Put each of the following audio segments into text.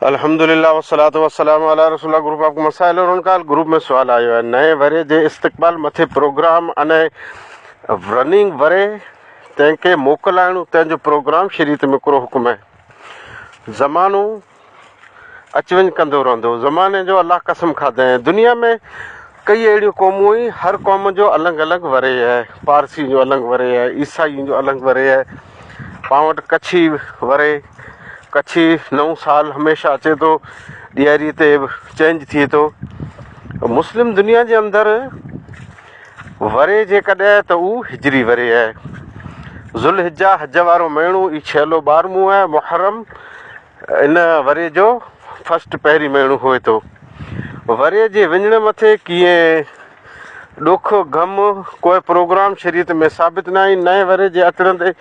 الحمدلله والصلوة والسلام علي رسول الله گروپ آپ مسائل اور ان کا حل گروپ ۾ سوال آيو آهي نئين ورهيه جي استقبال مٿي پروگرام اني رننگ ورهيه تنهن کي موڪلائڻو تنهن جو پروگرام شريعت ۾ ڪرو حڪم آهي زمانو اچ وڃ ڪندو رهندو زماني جو الله قسم کاڌائين دنيا ۾ ڪئي اهڙيون قومون هي هر قوم جو الڳ الڳ ورهيه آهي پارسين جو الڳ ورهيه آهي عيسائين جو الڳ ورهيه آهي پاڻ وٽ ڪڇي ورهيه ڪڇي نئون سال هميشه اچي ٿو ڏياري تي چينج ٿئي ٿو مسلم دنيا جي اندر ورهيه جيڪڏهن ته اهو هجري ورهيه آهي ذوالحجه حج وارو مهينو هي ڇهلو ٻارهون آهي محرم ان ورهيه جو فرسٽ پهرين مهينو هئي ٿو. ورهيه جي وڃڻ مٿي ڪيئن ڏک غم ڪوئي پروگرام شريعت ۾ ثابت ناهي. نئين ورهيه جي اچڻ تي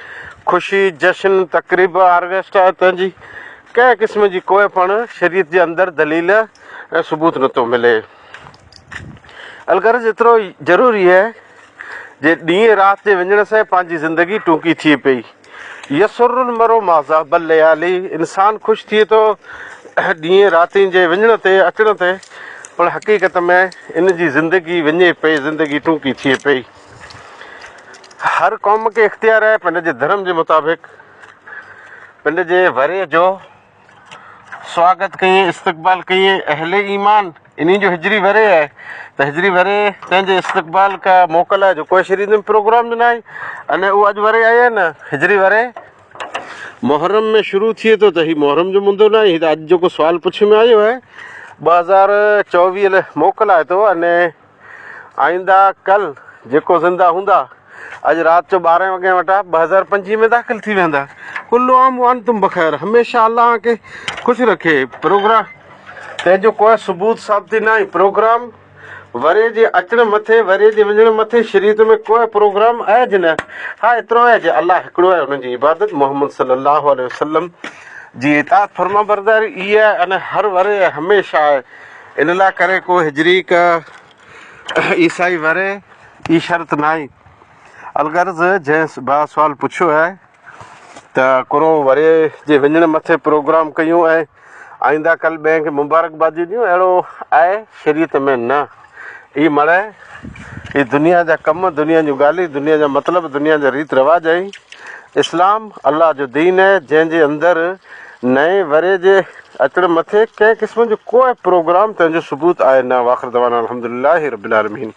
خوشي، جشن، تقريب، آرگسٽا تنهن جي ڪنهن قسم جي ڪوئي پڻ شريعت جي اندر دليل ۽ ثبوت نٿو ملي. الغرض ايترو ضروري آهي جي ڏينهن رات جي وڃڻ سان پنهنجي زندگي ٽونڪي ٿئي پئي. يسر المرء ما ذهب الليالي انسان خوش ٿئي ٿو ڏينهن راتين جي وڃڻ تي اچڻ تي پر حقيقت ۾ ان جي زندگي وڃي پئي زندگي ٽونڪي ٿئي پئي. هر قوم کي اختيار آهي پنهنجي ڌرم جي مطابق پنهنجي ورهيه جو سواگت ڪيئين، استقبال ڪيئين، اهل ايمان انهي جو هجري ورهيه آهي ته هجري ورهيه تنهن جي استقبال ڪا موڪل آهي جو ڪوئي شريعت ۾ پروگرام به ناهي اني اهو اڄ ورهيه آهي نه هجري ورهيه محرم ۾ شروع ٿئي ٿو ته هي محرم جو مندو ناهي هي ته اڄ جيڪو سوال پڇ ۾ آيو آهي 2024 لاء موڪل آهي ٿو اني آئنده ڪل جيڪو زنده هوندا اڄ رات جو ٻارهين وڳي وٽان 2025 ۾ داخل ٿي ويندا. ڪل عام وانتم بخير هميشه الله اوهان کي خوش رکي. پروگرام تنهن جو ڪوئي ثبوت ثابتي ناهي. پروگرام ورهيه جي اچڻ مٿي ورهيه جي وڃڻ مٿي شريعت ۾ ڪوئي پروگرام آهي نه. ها ايترو آهي جي الله هڪڙو آهي ان جي عبادت محمد صلي الله عليه وسلم جي اطاعت فرمانبرداري اي آهي ۽ هر ورهيه هميشه آهي. ان لاء ڪري ڪو هجري ڪه عيسائي ورهيه ئي شرط ناهي. الغرض جنهن ڀاء سوال پڇيو آهي ته ڪرو ورهيه جي وڃڻ مٿي پروگرام ڪيون ۽ آئنده ڪل ٻين کي مبارڪبادي ڏيون اهڙو آهي شريعت ۾ نه. اي مڙهه هي دنيا جا ڪم، دنيا جون ڳالهيون، دنيا جا مطلب، دنيا جا ريت رواج آهن. اسلام الله جو دين آهي جنهن جي اندر نئين ورهيه جي اچڻ مٿي ڪنهن قسم جو ڪوئي پروگرام تنهن جو ثبوت آهي نه واخر دعوانا الحمدلله رب العالمين.